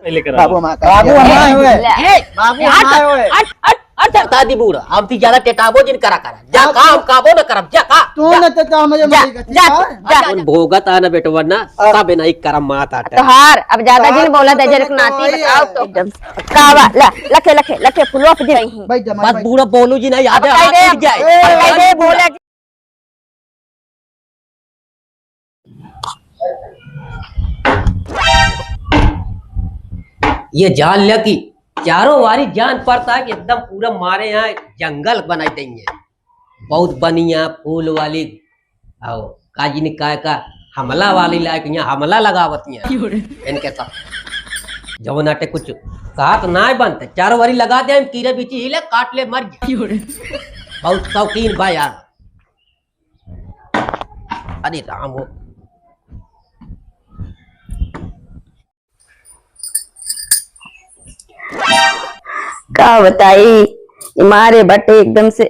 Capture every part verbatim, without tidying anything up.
पहले करा बाबू दो। हमार बाबू हमार होए। ले। ए, बाबू हट, हमार होए। हट, हट, हट, हट। बता दी बूढ़ा, हम ती ज्यादा टेटाबो जिन करा करा। जा आप का, हम काबो न करब, जा का, तू जा। न टेटा, हम जा, मरी गती जा, का? जा, जा। भोगत आ ना बेटवा ना, आ। तबे नहीं करम मात आटे। तोहार, अब ज्यादा जिन बोला दे, जरक नाती बताओ तो। एकदम। कावा, ला, लखे, लखे, लखे, फुलवा पे दे। बैठ जा, माई, बस बैठ। बूढ़ा बोलू जी ना, याद अब है, कह दे, हाथ टूट जाए। अब कह दे, बोला। ये जान लिया कि चारों वारी जान पड़ता है कि एकदम पूरा मारे यहाँ जंगल बनाई देंगे। बहुत बढ़िया फूल वाली, आओ, काजी ने काय का हमला वाली लायक यहाँ हमला लगावत यहाँ। क्यों रे? इनके साथ जवन आटे कुछ कहा तो ना बनते, चारों वारी लगा दे, हम कीड़े बीछी हिले काट ले मर गया। क्यों रे? बहुत शौकीन बा यार। अरे राम हो। का बताई, ई मारे बटे एकदम से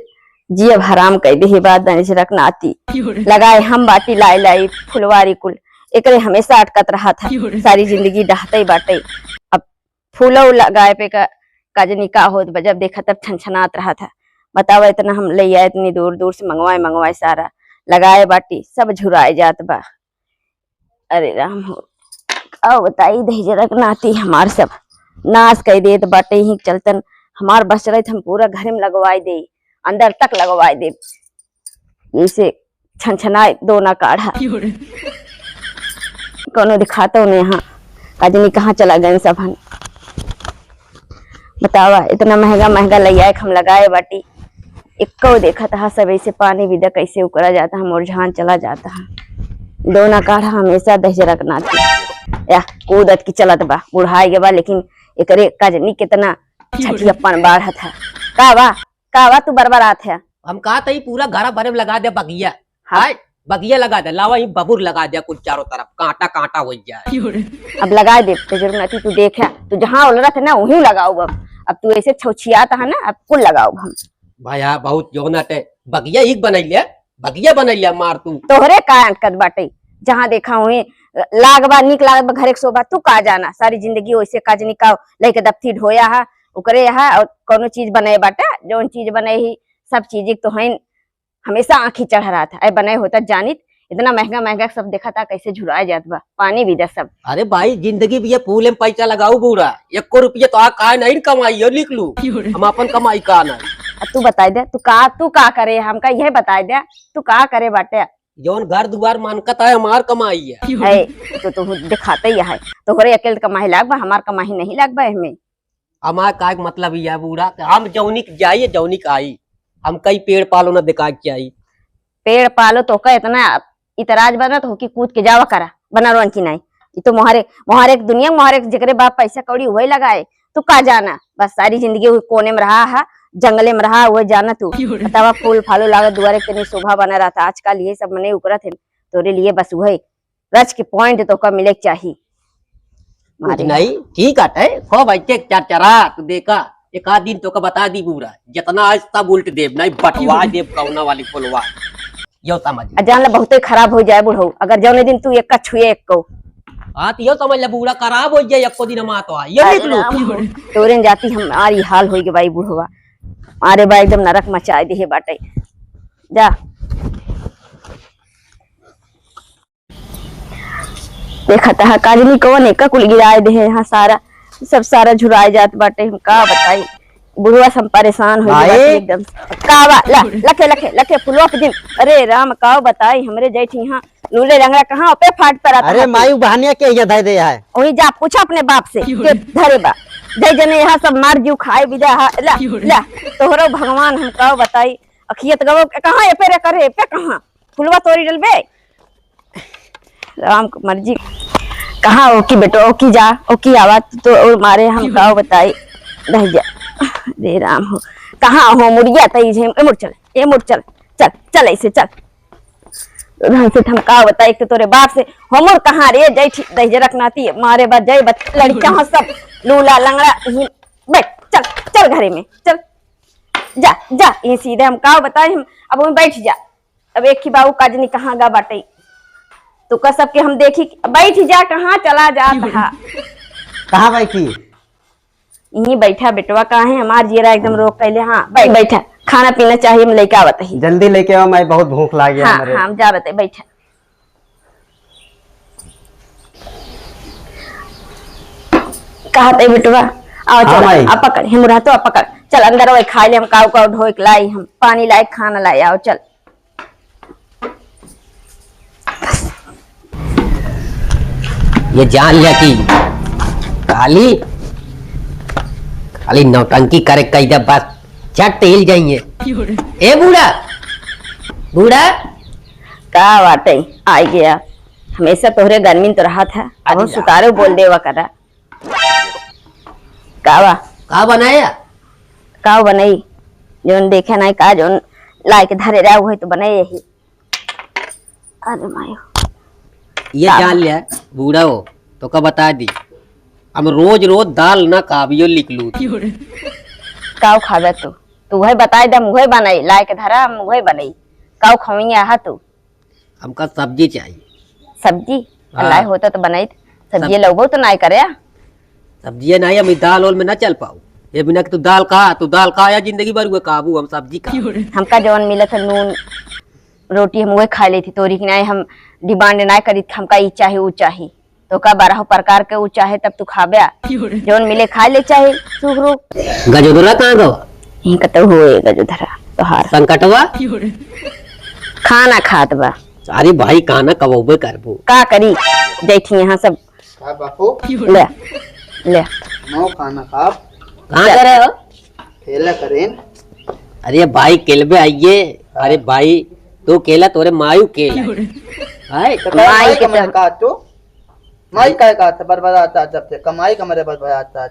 जियब हराम कइ देहे बा दनिजरक नाती। लगाए हम बाटी लाई लाई फुलवारी कुल, एकरे हमेशा अटकत रहत ह। सारी जिंदगी डहतइ बाटे। अब फूलउ लगाए पे का, का जनी का होत बा, जब देखा तब छनछनात रहत ह। बतावा, इतना हम लइया इतनी दूर दूर से मंगवाए मंगवाए सारा लगाए बाटी, सब झुराए जात बा। अरे राम हो, का बताई दहिजरक नाती हमार सब नाश कइ देत बाटे। ही चलतन हमार बस चलत हम पूरा घरे में लगवाए दे, अंदर तक लगवाए दे। जैसे छनछनाए दो ना काढ़ा। क्यों रे? कौनो दिखातो नहीं यहाँ, का जनी कहाँ चला गए सब हन। बतावा, इतना महंगा महंगा लइया एक हम लगाए बाटी, एक्को देखत हा सब ऐसे पानी बिदा कैसे उकरा जाता है, मुरझान चला जाता है। दो ना काढ़ा हमेशा दहिजरक नाती। या कूदत की चलत बा, बुढ़ाई गवा, लेकिन एकरे का जनी कितना छठियप्पन बाढ़त है। का बा? का बा तू बरबरात है? हम कहा था, ई पूरा घरा भरे में लगा दे बगिया। हाँ। हाय, बगिया लगा दे, लावा, ई बबुर लगा दे कुल चारों तरफ, कांटा कांटा हो जाए। अब लगा दे, तो जरूर नहीं, तू देख है, तू जहाँ उलरत है ना, वहीं लगाओ अब। अब तू ऐसे छौछियात है ना, अब कुल लगाओ हम। भाई, हाँ, बहुत जोना ते बगिया ही बनैले, बगिया बनैले मार तू। तोहरे का अटकत बाटे, जहाँ देखा वहीं लाग बा, नीक लागत बा, घरे के शोभा, तू का जाना, सारी जिंदगी वैसे का जनी का लइके दफ्ती ढोया है, ओकरे यहाँ और कौनो चीज बने बाटे, जौन चीज बने ही, सब चीज तो है, हमेशा आँखी चढ़ रहा था। ऐ बने होता जानित, इतना महंगा महंगा सब देखा था, कैसे झुराए जात बा, पानी भी दे सब। अरे भाई, जिंदगी भी ये फूले में पैसा लगाऊ बूढ़ा, एको रुपया तो आ काय नहीं कमाई, यो लिख लू। हम अपन कमाई का नहीं। अब तू बताई दे, तू का, तू का करे, हमका यह बताई दे, तू का करे बाटे? जौन घर दुआर मानकत है, हमार कमाई है। है, तो तू दिखाते ही है, तोहरे अकेले कमाई लाग बा, हमार कमाई नहीं लाग बा एहमे। हमार का मतलब ई है बूढ़ा, कि हम जौनिक जाई, जौनिक आई, हम कई पेड़ पालो न दिखा के आई। पेड़ पालो तो का इतना इतराज बनत हो कि कूद के जावा करा, बना रोन की नहीं। ई तो मोहरे, मोहरे के दुनिया, मोहरे के जेकरे बाप पैसा कौड़ी वही लगाए, तू का जाना, बस सारी जिंदगी वही कोने में रहा है, जंगले में रहा, वही जाना तू। बतावा, फूल फालो लागत दुआरे के तनी शोभा बना रहा था, आजकल ये सब मने उकरत है, तोरे लिए बस वही रच के point तो का मिले के चाही। कुछ मारे। नहीं, ठीक आटे, खूब ऐसे चरचरा, तू देखा, एक आध दिन तो का बता दी बूढ़ा, जितना आज तब उल्ट देब, नहीं बटवा देब कौना वाली फुलवा, यो समझ ले। आ जान ला बहुते खराब हो जाए बुढ़ऊ, अगर जौने दिन तू एक का छुए एक को। हाँ, तो यो समझ ले बूढ़ा, खराब हो जाए एको दिन हमार तो, ये अरे लिख लू। राम हो, तोरे न जाती हमारी हाल होई गे बाई बुढ़वा, अरे बा एकदम नरक मचाए देहे बाटे, जा। देखत हा काजनी कौन एका कुल गिराए देहे, यहाँ सारा, सब सारा झुराए जात बाटे, हम का बताई, बुढ़वा से हम परेशान हो गए भाई। बाटे एकदम। का बा, ला, लखे, लखे, लखे, फुलवा के दिन, अरे राम, का बताई, हमरे जेठ यहाँ लूले लंगड़ा कहाँ पे फाट पड़ा था। अरे माई, उ बहनिया के यहाँ धर दे है। वही जा पूछा अपने बाप से, के धरे बा, जय जने यहाँ सब मार जीव खाए बिदा हा, ला, ला, तोहरो भगवान, हम का बताई, अखियत गवो, कहाँ ये पे रे करे, पे कहाँ? फुलवा तोरी डलबे। राम के मर्जी। कहाँ ओकी बेटो, ओकी जा, ओकी आवा, तू तो और मारे हम काव बताई। रह जा। रे राम हो। कहाँ हो मुड़िया तई जे, ए मुड़ चल, ए मुड़ चल। चल, चल ऐसे चल। तो ढंग से हम काव बताई, एक तो तोरे बाप से, हमर कहाँ रे, जय ठीक, दहिजरक नाती, मारे बा, जय बत-, लड़का हो सब, लूला, लंगड़ा, ही, बैठ, चल, चल घरे में, चल। जा, जा, ये सीधे हम काव बताई, हम, अब वहीं बैठ जा। अब एक ही बाबू काजनी कहाँ गा बाटे। तो का सबके हम देखी, बैठ जा, कहाँ चला जात हा। कहाँ बैठी? यहीं बैठा बेटवा, काहे हमार जियरा एकदम रोक कैले। हाँ, बै-, बैठा, खाना पीना चाहिए, हम लेके आवत ही। जल्दी लेके आओ, माई, बहुत भूख लागे हाँ, हमरे। हाँ, हम जावत है, बैठा। कहत है बेटवा, आओ, हाँ, चल, माई। अब पकड़, हम रह तो अब पकड़, चल अंदर, वही खाए ले, हम काऊ काऊ ढोए के लाई, हम पानी लाए, खाना लाए, आओ, चल। ये जान लिया कि खाली, खाली नौटंकी करे कई दे बस, झट हिल जाइए। ए बूढ़ा, बूढ़ा। का बाटे, आ गया। हमेशा तोहरे गर्मी में तो रहा था, अब अच्छा। सुतारे बोल देवा करा। का बा? का बनाया? का बनाई? जौन देखे नाई का, जौन लाइके धरे रहा, वही तो बनाए यही। अरे मायो। ये का जान बा? लिया, बूढ़ा हो, तो का बता दी, हम रोज रोज दाल ना खाबियो लिख लू। काऊ खाबे तू? तू वही बताई दे, हम वही बनाई, लाइके धरा, हम वही बनाई। काऊ खवैया हा तू? हमका सब्जी चाहिए। सब्जी? हाँ। अल्लाह होता तो बनाई। सब्जी सब- लउबो तो नाई करे। सब्जिया नाई, हम ई दाल ओल में ना चल पाऊ। ये बिना कि तू दाल खा, तू दाल खा या जिंदगी भर हुए काबू, हम सब्जी खा। हमका जवन मिलत है नून रोटी, हम वही खा लेती। तोरी की नाई हम डिमांड नाई करी, हमका ई चाही, ऊ चाही। तो का बारह प्रकार के ऊ चाहे तब तू खाबे। जौन मिले खा ले चाहे सुखरू। गजोधरा कहाँ गवा? यहीं कतौ हुए गजोधरा तोहार। संकटवा? खाना खात बा। अरे भाई, खाना कबौबे करबो। का करी? जैठी यहाँ सब। का बापू? ले, ले। नौ खाना खाब। कहाँ जा। करे हो? खेला करेन। अरे भाई, खेलबे आइए। हाँ। अरे भाई, तू खेला, तोरे मायू खेला। हाय। तो माई माई के का तो मने का तू? माई का का था, बरबरात था जब से, कमाई का मरे बरबरात था।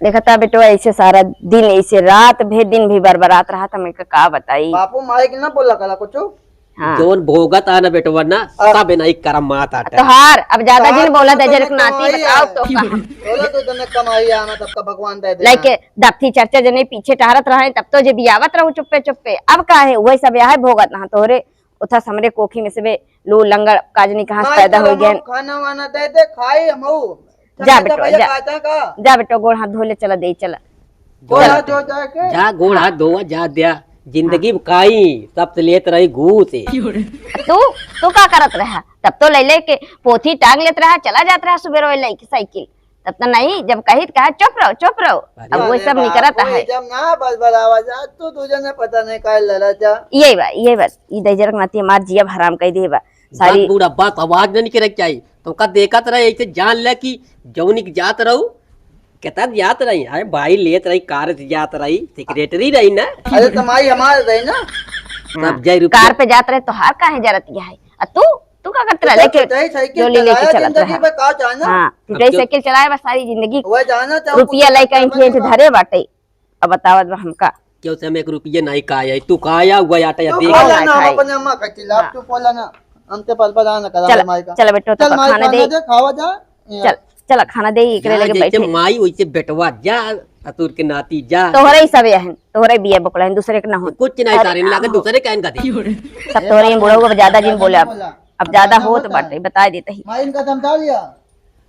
देखा था बेटवा, ऐसे सारा दिन, ऐसे रात भी, दिन भी बरबरात रहा था, मैं का, का बताई। बापू माई के ना बोला कला कुछ। हाँ। जौन भोगत आ ना बेटवा ना, हाँ। सब नहीं करम मात आटा। तोहार, अब ज्यादा जिन बोला दे, जरक नाती बताओ तो कहाँ। बोला तो तने कमाई आना, तब का भगवान दे दे। लेके दफ्ती चर्चा जने पीछे टहरत रहे, तब तो जे बियावत रहू चुप्पे चुप्पे। अब का है, वही सब यहाँ भोगत ना तोहरे उथस हमरे कोखी में से बे लू लंगड़ काजनी कहाँ से माई पैदा हो गए। खाना वाना दे दे, खाई हमहू। जा बेटो, जा। जा बेटो, गोड़ हाथ धो ले, चला दे, चला। गोड़ हाथ धो जाके। जा, गोड़ हाथ धोवा, जा द्या। जिंदगी में काई, सब से लेत रही घूस। तू, तू का करत रहा? तब तो ले ले के पोथी टांग लेत रहा, चला जात रहा सुबेरे ले के साइकिल। तब तो नहीं, जब कही तो कहा, "चुप रहो, चुप रहो।" अरे अब वो सब निकरत है। जब ना बरबरावा जा, तू दू जने पता नहीं काहे लड़ा जा। ये बा, ये बा, ई दहिजरक नाती हमार जिया हराम कई दे बा। सारी बस बूढ़ा, बस आवाज नहीं निकरे के चाहिए। तो का देखत रहे, ऐसे जान ले कि जौन एक जात रहू, केतना जात रही, अरे भाई लेत रही, कार से जात रही, सेक्रेटरी रही ना। अरे तो माई हमार रही ना। सब जय रूप कार पे जात रहे, तोहार काहे जरत गया है? आ तू, तू का करत रहा? लेके साइकिल जो ले लेके चलाया चलत जिंदगी रहा। में का जाना? हाँ, अब टुटई क्यों? साइकिल चलाए बस सारी जिंदगी। वह जाना चाहो रुपया कुछ लेके करना आई थी, नहीं धरे बाटे। अब बतावत बा हमका। क्यों से हम एक रुपये नहीं का आई, तू का आया हुआ आटा या तू देख। बोला ना, हम अपने अम्मा का खिलाफ, हाँ। तू बोला ना, हमसे बरबरा ना करा चल, हमारे का। चल बेटो, चल तो माई खाना खाना दे। दे, खावा जा। चल, चल खाना दे, एकरे जा, लगे जैसे बैठे। माई वैसे बेटवा, जा, ससुर के नाती, जा। तोहरे ही सब यहन, तोहरे बिया बकला है, दूसरे के ना हो। कुछ नहीं अरे सारे ना लागे, हो। दूसरे कहन का दे। सब तोहरे ही बुढ़ऊ, अब ज्यादा जिन बोले अब। अब ज्यादा होत बाटे, बता देते ही। माई इनका समझा लिया।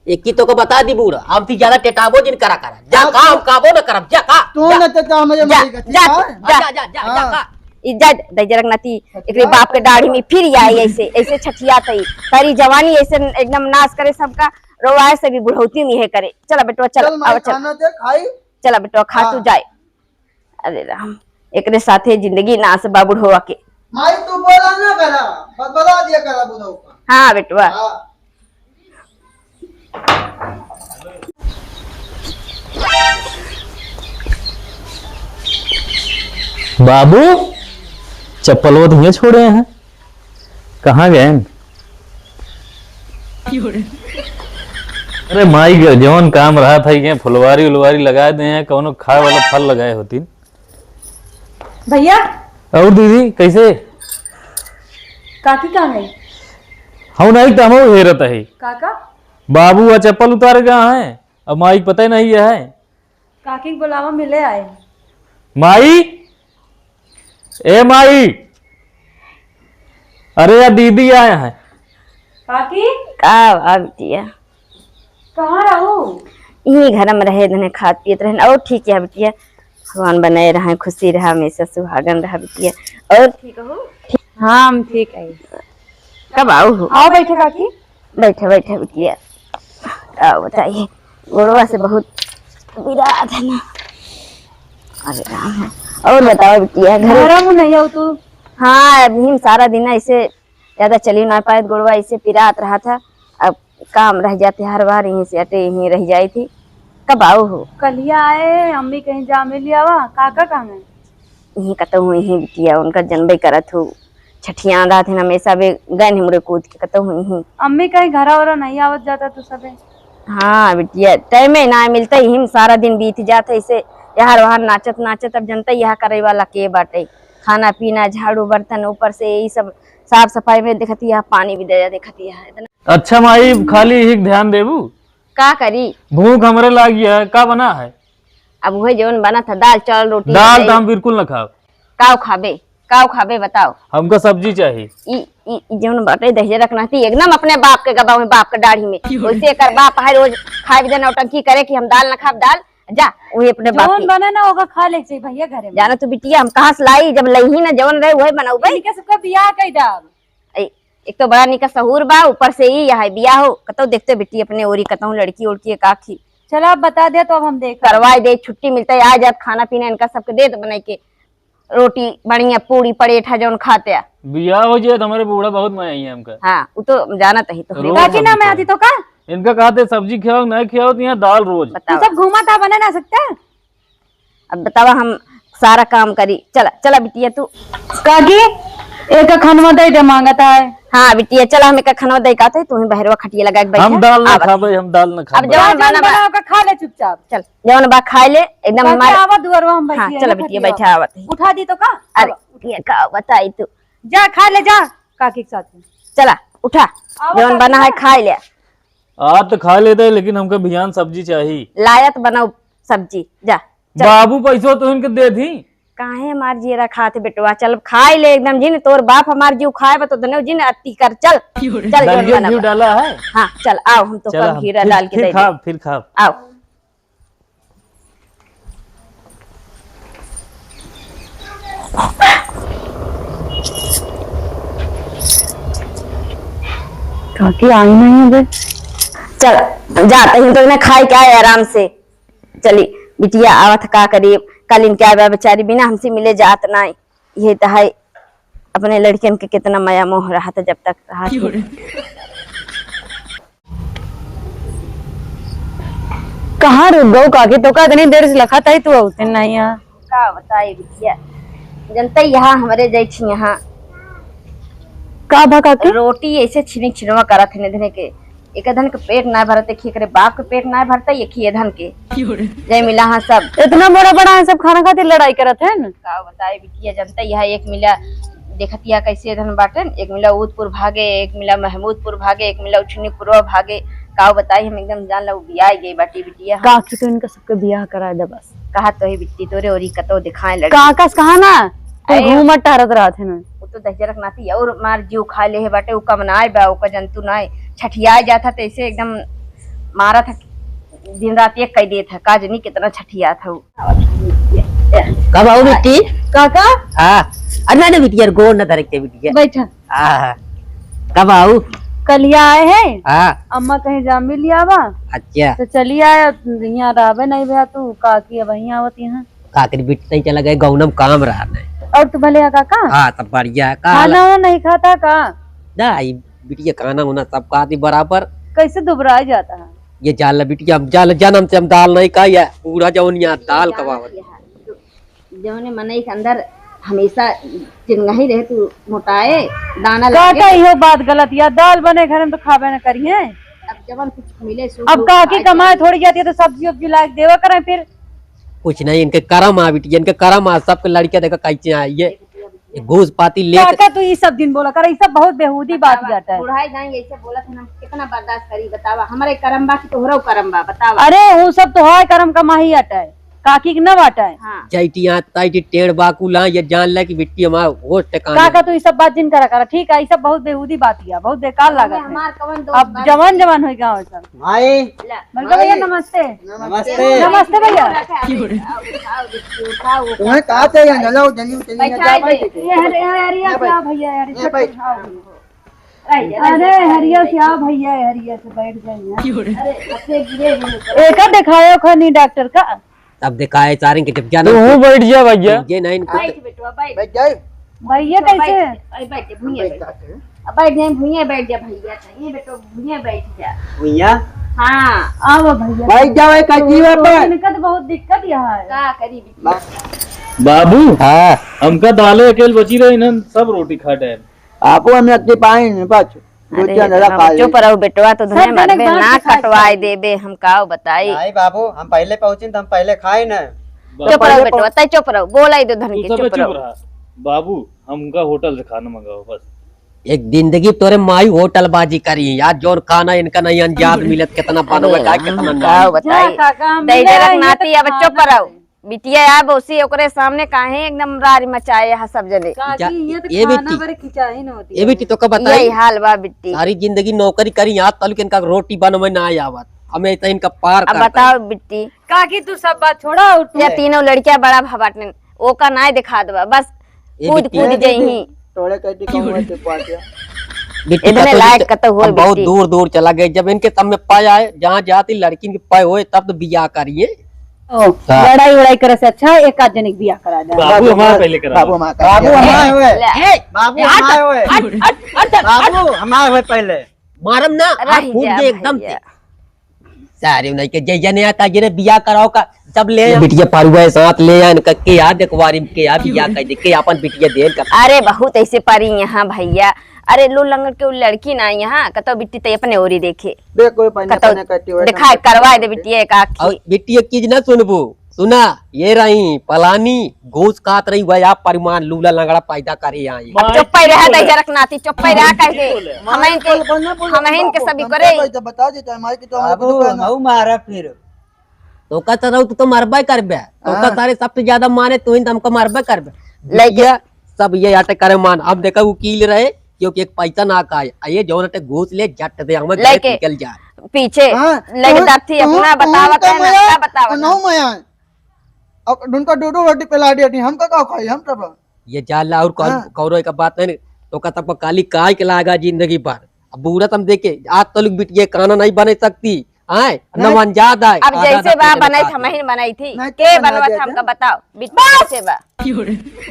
एक की तो को बता दी बूढ़ा, अब ती ज्यादा टेटाबो जिन करा करा। जा का, हम काबो न करब, जा का। तू जा। न टेटा हमारे जा, माई का, जा, ठीक है? जा, जा, जा, जा, हाँ। जा का। ई जा, दहिजरक नाती, अच्छा, एकरे बाप के दाढ़ी में फिर आई ऐसे, ऐसे छठिया तई। तारी जवानी ऐसे एकदम नाश करे सबका, रोवाए से भी बुढ़ौती में है करे। चला बेटवा, चल, चल माई, आवा, चल। खाना दे, खाई। चला बेटवा, खा तू हाँ। जाए। अरे राम, एकरे साथे जिंदगी नाश बा बुढ़वा के। माई तू बोला ना करा, बरबरा दिया करा बुढ़ऊ का। हाँ बेटवा। हाँ। बाबू, चप्पलवा तो हियां छोड़े हैं। कहाँ गए? अरे माई के जवन काम रहा था, ये फुलवारी उलवारी लगा दे हैं, कौनो खाए वाला फल लगाए होती। भैया। और दीदी, कैसे? काकी कहाँ गई? हम नहीं तो हम हेरत है। काका? बाबू आ चप्पल उतार गया है, अब माई के पता ही नहीं है। काकी के बुलावा, मिले आए। माई, ए माई, अरे यार दीदी आए हैं। काकी? का बा बिटिया? कहाँ रहू? इही घर में रहे, धने खात पियत रहन। और ठीक है बिटिया, भगवान बनाए रहे, खुशी रहा, हमेशा सुहागन रहा बिटिया। और ठीक हो? हाँ, हम ठीक है। कब आओ हो? आओ, बैठो काकी। बैठे, बैठे बिटिया। का बताइए, गोड़वा से बहुत पिरात है ना। अरे राम। और बताओ बिटिया, घर घरा में नहीं हो तू? हाँ, अभी हम सारा दिन ऐसे ज्यादा चली ना पाए, गोड़वा ऐसे पिरात रहा था। अब काम रह जाते हर बार, यहीं से अटे यहीं रह जाई थी। कब आओ हो? कलिया आए, अम्मी कहीं जा मिल आवा, काका कहाँ गए? यहीं कतहु यहीं बिटिया, उनका जनबे करत हो, छठियान रहत हैं हमेशा, बे गए नहीं मुड़े कूद के कतहु यहीं। अम्मी कहीं घरा ओरा नहीं आवत जाता तू सबे? हाँ बिटिया, टाइम ही ना मिलता, यहीं में सारा दिन बीत जाता ऐसे, यहाँ वहाँ नाचत नाचत। अब जनता यहाँ करे वाला के बाटे, खाना पीना, झाड़ू बर्तन, ऊपर से यही सब साफ सफाई में देखती है, पानी भी दे देखती है इतना। अच्छा माई, खाली यही ध्यान देबू? का करी? भूख हमरे लागी है, का बना है? अब वही जवन बना था, दाल चावल रोटी दाल बनाई। तो हम बिल्कुल ना खाब। काव खाबे, काव खाबे बताओ? हमका सब्जी चाहिए। ई, ई, ई जवन बाटे दहिजरा के नाती एकदम अपने बाप के गबा में, बाप के दाढ़ी में। वैसे एकर बाप है रोज खाए बिना नौटंकी करे कि हम दाल ना खाब, दाल जा, वही अपने बाप जौन के। बने ना ओका खा ले के चाहिए भैया घरे में। जाना तो बिटिया हम कहाँ से लाई, जब लइही ना जवन रहे वही बनौबे। इनके सबका बियाह कई दाब। ए, एक तो बड़ा निका सहूर बा, ऊपर से ई यहाँ बियाह हो, कतौ देखते बिट्टी अपने ओरी कतौ लड़की उड़की का खी। चला, अब बता दे तो अब हम देख करवाई दे, छुट्टी मिलता है, आ जात, खाना पीना इनका सबके देत बनाई के, रोटी बढ़िया, पूरी परेठा जौन खाते आ। बियाह हो जाए तो हमारे बूढ़ा बहुत मया आई है हमका। हाँ, वो तो जानत ही तो। रोज काकी ना सब्जी मैं आती खाओ। तो का? इनका कहते सब्जी खियाओ, नहीं खियाओ तो यहाँ दाल रोज। बताओ। तू सब घूमा था, बना ना सकता? अब बतावा, हम सारा काम करी। चला, चला बिटिया तू। काकी, एक खनवा दे दे मांगत है। हाँ बिटिया, चला हम एक खनवा दे का थे, तू ही बहरवा खटिया लगा के बैठा। हम दाल ना आवत। खाबे, हम दाल ना अब खाबे। जवन जवन बना बा। बनाओ का खा ले चुपचाप। चल, जवन बा खाए ले, एकदम काकी, मार। आवा दुआरवा हम हाँ, बैठी है, चला ना बिटिया, खटिया। बैठा आवत है। उठा दी तो का? अरे, आवा। ये का बताई तू? जा खा ले जा, काकी के साथ में। चला, उठा। आवा जवन काकी, बना है, जा। खाए ले। आज तो खा लेते हैं, लेकिन हमका बिहान सब्जी चाहिए। लायत बनाओ सब्जी, जा, चल। बाबू पैसो तो इनके दे दी। काहे हमार जियरा खात बेटवा, चल खाए ले एकदम जिन, तोर बाप हमार जीव खाए बा तो दने जिन अति कर, चल। चल, जौन दलियो बनावा। घी डाला है? हाँ, चल, आओ, हम तो चल, कब हम घीरा फिर, डाल के फिर दे खाब, दे। फिर खाब। आओ। काकी आई नहीं अबे। चल, जाते हैं तो इन्हें खाए के आए आराम से। चली, बिटिया आवत का करी, कल इनके आवे बेचारी बिना हमसे मिले जात नाई। ये तो है, अपने लड़कियन के कितना मया मोह रहा था जब तक रहा थी। कहाँ रुक गऊ काकी, तो का इतनी देर से लखा ताई तू आउते नहीं यहाँ। का बताई बिटिया, जनता यहाँ हमरे जैठी यहाँ का भा काकी? रोटी ऐसे छिनी छिनवा करत है निधने के, एक धन के पेट ना भरत, एक एकरे बाप के पेट ना भरता, एक ही धन के। जय मिला हाँ सब। इतना बड़ा बड़ा है सब खाना खातिर लड़ाई करत है न। का बताई बिटिया, जनता यहाँ एक मिला देखतिया कैसे धन बाटन, एक मिला उदपुर भागे, एक मिला महमूदपुर भागे, एक मिला उछनीपुरवा भागे। का बताई हम एकदम जान लो बियाह गई बाटी बिटिया। काकी तो इनका सबके बियाह करा दे बस। कहा तो है बिट्टी तोरे और कतो दिखाए लड़की। का कस कहा ना, तू अरे, घूमत टहरत रहत है ना। वो तो दहिजरा के नाती और मार जीव खा ले है बाटे, वो कम नाय बा, ओकर जंतु नाय, छठिया जात है तो ऐसे एकदम मारत है, दिन रात एक कह देत है, का जनी कितना छठिया था वो। कब आओ बिट्टी? काका? हाँ। अरे ना, ना बिटिया, गोड़ न धरे के बिटिया। बैठा। हाँ। कब आऊ? कलिया आए हैं। हाँ। अम्मा कहीं जा मिल आवा। अच्छा। तो चली आया, यहाँ रहबे नहीं भैया तू, काकी अब वहीं आवत यहाँ। काकी बिट्टी नहीं चला गए, गौनम काम रहा नहीं। और तू भले आ काका? हाँ, सब बढ़िया है। का खाना हाल? वाना नहीं खाता का? ना, ई बिटिया खाना वाना सब खाती बराबर। कैसे दुबरा जाता है? ये जाल बिटिया, हम जाल जन्म से हम दाल नहीं खाई है, पूरा जौन यहाँ दाल खवावत। जौने मनई के अंदर हमेशा चिनगही रहे, तू मोटाए, दाना का, लागे। का इहो बात गलत या? दाल बने घर में तो खाबे न करिए। अब जवन कुछ मिले, सूख अब बूख काकी खाए कमाए के। थोड़ी जाती है तो सब्जी उब्जी लाग देवा करें फिर। कुछ नहीं, इनके करम आ बिटिया, इनके करम आ, सबके लड़के देखा कैसे आई है, ये घूस पाती ले। काका तू ई सब दिन बोला कर, ई सब बहुत बेहूदी बात बतावा, जाता है। बुढ़ाई जाएंगे, ऐसे बोलत है, हम कितना बर्दाश्त करी, बतावा, हमारे करम बा कि तोहरो करम बा, बतावा। अरे, वो सब तो है करम कमाही अटा है। काकी के न बाटे। हाँ। जैती यहाँ तैती टेढ़ बाकुल हाँ, ये जान ले कि बिट्टी हमार होश ठिकाना काका, है। तू ई सब बात जिन करा करा, ठीक है? ई सब बहुत बेहूदी बात है, बहुत बेकार लागत है। हमार कवन दोस्त अब बा? जवान जवान होई गाँव सब। भाई। ला। बड़का भैया, नमस्ते। नमस्ते। नमस्ते भैया। उठाओ, उठाओ, उठाओ, उठाओ। तुम्हें कहा थे यहाँ, चलो, जल्दी, जल्दी, बैठा जा दे। भाई। ये हर-, ये हरिया ये क्या भाई। भैया, यार, ये छोटे भाई। उठाओ। अरे, हरिया से आओ भैया, हरिया से बैठ जाइए। अरे, अच्छे गिरे हुए। एका दिखायो खानी डॉक्टर का। तब दिखाए सारे के जब जाना तू हूँ बैठ जा भैया। ये नहीं इनको बैठ बेटवा, बैठ। बैठ जाए। भैया तो कैसे? बैठ, अरे, बैठ जा, भुइयाँ बैठ। बैठ जाते हैं। अब बैठ जाए, भुइयाँ बैठ जा भैया, कहीं बेटो, भुइयाँ बैठ जा। भुइयाँ? हाँ। आओ भैया। बैठ जाओ, एक अजीब है तो पर। इनका तो बहुत दिक्कत यहाँ है। का करी बिटिया? बाबू, हाँ। हमका दाले अकेल बची रही, इन्हन सब रोटी खा डाल। आपो हम अति पाइन बस। दो अरे चार जरा बाबू, खा ले। चुप रहो बेटवा, तो सब धने जने मरबे गांठ ना दिखाए कटवाए खाए। देबे, हम काव बताई। नहीं बाबू, हम पहले पहुँचिन तो हम पहले खाए न। चुप रहो पहले बेटवा, तै चुप रहो, बोलाई दो धन तू के, सब चुप चुप रहो। रहा। बाबू, हमका होटल से खाना मंगाओ बस। एक जिंदगी तोरे माई होटल बाजी करी यार, जोर खाना इनका नहीं अंजाद मिलत, कितना बनवे अरे का, राम, कितना का नहीं। बताई। जा काका, हम दे मिले दे रख रही नाती, तो अब खाना चुप रहो। नहीं। बिटिया या बौसी ओकरे सामने काहे एकदम रारी मचाए हा सब जने। काकी, जा, ये तो ये खाना बेटी, भर खिंचाई न होती ए है। बेटी, तो का बताई? यही हाल बा बिट्टी। सारी जिंदगी नौकरी करी, यहाँ तलुक इनका रोटी बनवे ना आवत, हमें तो इनका पार अब कर बताओ दे। बिट्टी। काकी, तू सब बात छोड़ा और तू ये तीनों लड़कियां बड़ा भा बाटन, ओका नाय दिखा देबा, बस ए कूद बिट्टी। कूद जइही। तोड़े कह दी कहूँ मैं चुप आ गया। बिट्टी इतने कतौ लायक नहीं, कतौ होए हम बहुत बिट्टी। दूर दूर चला गए, जब इनके सब में पाए आए, जहाँ जाती लड़किन के पाए होए तब तो बियाह करिए। ओ, हाँ। लड़ाई वड़ाई करे से अच्छा एक आध जने के बियाह करा दे। बाबू हमारा पहले करा बाबू दो। हमारा बाबू करा दो। हमारा होए। ले। ए, बाबू हट, हमारा होए। हट, हट, हट, हट। बाबू हमारा होए पहले। मारम ना, रह हाथ फूट जा दे एकदम भैया। से। सारे उन्हीं के जय जने आता, जरे बियाह कराओ का, जब ले ये आए। बिटिया पारुआ है साथ ले आए, इनका के याद एक बारी के याद बियाह कर दे, के अपन बिटिया देन का। अरे बहुत ऐसे परी यहाँ भैया, अरे लो लंगड़ के उ लड़की ना यहाँ, कतो बिट्टी ते अपने ओरी देखे। देख कोई पन्ने कतो पन्ने करती हुए दिखाए, करवाए दे बिट्टी एक आँखी। और बिट्टी एक चीज ना सुनबू, सुना, ये रही पलानी, घूस खात रही, वह आप परिमाण लूला लंगड़ा पैदा करे आई। अब मार चुप्पे रहा, क्यों दे बोले? जरक नाती, चुप्पे रहा कह दे। मार हम इनके, क्यों बोले? हम इनके सभी करे। बता दे, चाहे मार के तो हमारे बाबू, को ना। हमहू मारा फिर। तो का तरह तू तो मरबे करबे। तो का हाँ। सारे सबसे ज्यादा मारे तू ही, तो हमको मरबे करबे। लइके। ये सब ये अटे करे मान। अब देखा वकील रहे, क्योंकि एक पैसा ना का है। आ ये जौन अटे घूस ले, झट दे, हमें लइके। निकल जाए। पीछे। हाँ, लइके तू, डरती तू, अपना तू बतावत तो है ना, मया, का बतावत है? नौ मया। अब उनका दो दो रोटी पिला दिया थी, हमका का खाई, हम तब। ये जाला और कौन, हाँ। कौरो एक बात नहीं, तो का तब काली काय के लागा जिंदगी भर। अब बूढ़ा तम देखे, आज तो लोग बिटिया काना नहीं बने सकती, आए, न नहीं। मन जात आए, अब आधा जैसे आधा बा पेट में बनाई काट थी, ले। हमहिन बनाई थी, नहीं, के तो बना बनवा दिया था हमका था। बताओ, बिटिया कैसे बा?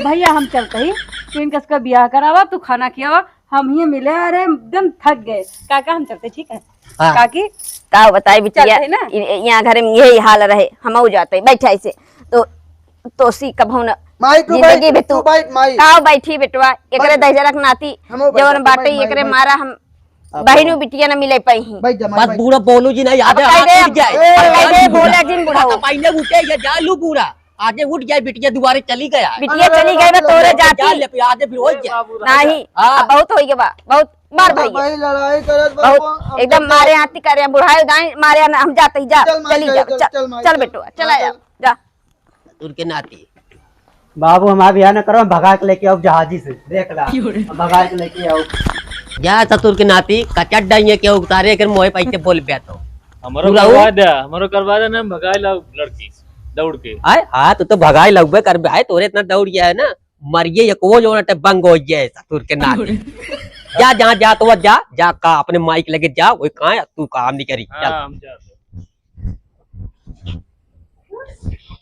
भैया हम चलते ही, तू इनका सबका बियाह करावा, तू खाना खियावा, हम ही मिले, अरे एकदम थक गए। काका हम चलते, ठीक है? हाँ। काकी? का बताई बिटिया, चलते ना? इ-, इ-, यहाँ घर में यही हाल रहे, हमहू जाते, बैठा ऐसे। तो, तोसी कभौ न माई, तू जिंदगी बैठ, में तू तू बैठ, माई। का बैठी बेटवा, एकरे बैठ। दहिजरक नाती, हमहू बैठ, जवन तू बाटे, बैठ, माई, एकरे बैठ। मारा हम अब बहिनू बिटिया न मिले पाई ही। बैठ जा, माई, बस बैठ। बूढ़ा बोलू जी नहीं, अब आधे कह हाथ दे, टूट जाए। अब कह दे, बोले जिन बुढ़ऊ। पहिले उठे, ये जा लू बूढ़ा। आजे उठ जाए, बिटिया दुआरे चली गया है। बिटिया अरे, चली गई बा, अरे, तोरे अरे, जाती। जा ले, आजे फिर हो जाए। नहीं, हाँ। अब बहुत हो गया बा, बहुत मार अरे भैया। भाई, लड़ाई करत बा, बहुत हम एकदम तो मारे हाथी करे, बुढ़ाए दाएं मारे ना, हम जाते ही जा, चल माई, चली चल, जाओ, चल, चल, चल माई, चल चल। बेटवा, चला हाँ, जाओ, चल। जा। ससुर के नाती। बाबू, हमारे बियाह न करो, हम भगा के लेके आओ जहाजी से, देख ला, हम भगा के लेके आओ। जा ससुर के नाती, कचट डाइए के उतारे, अगर मोहे पैसे बोल बे तो। हमरो बुलाऊ। करवा दे, हमरो करवा दे ना, हम भगाए लाओ लड़की। दौड़ के। आय, हाँ, तू तो भगाए लगबे करबे। आय, तोरे इतना दौड़ गया है ना, मरिए एक वो जो ना बंग हो जाए ससुर के नाती। जा, जा, जा, तो जा, जा, का अपने माई के लगे जा, वही कहाँ है, तू काम नहीं करी, चल। हाँ, हम जा।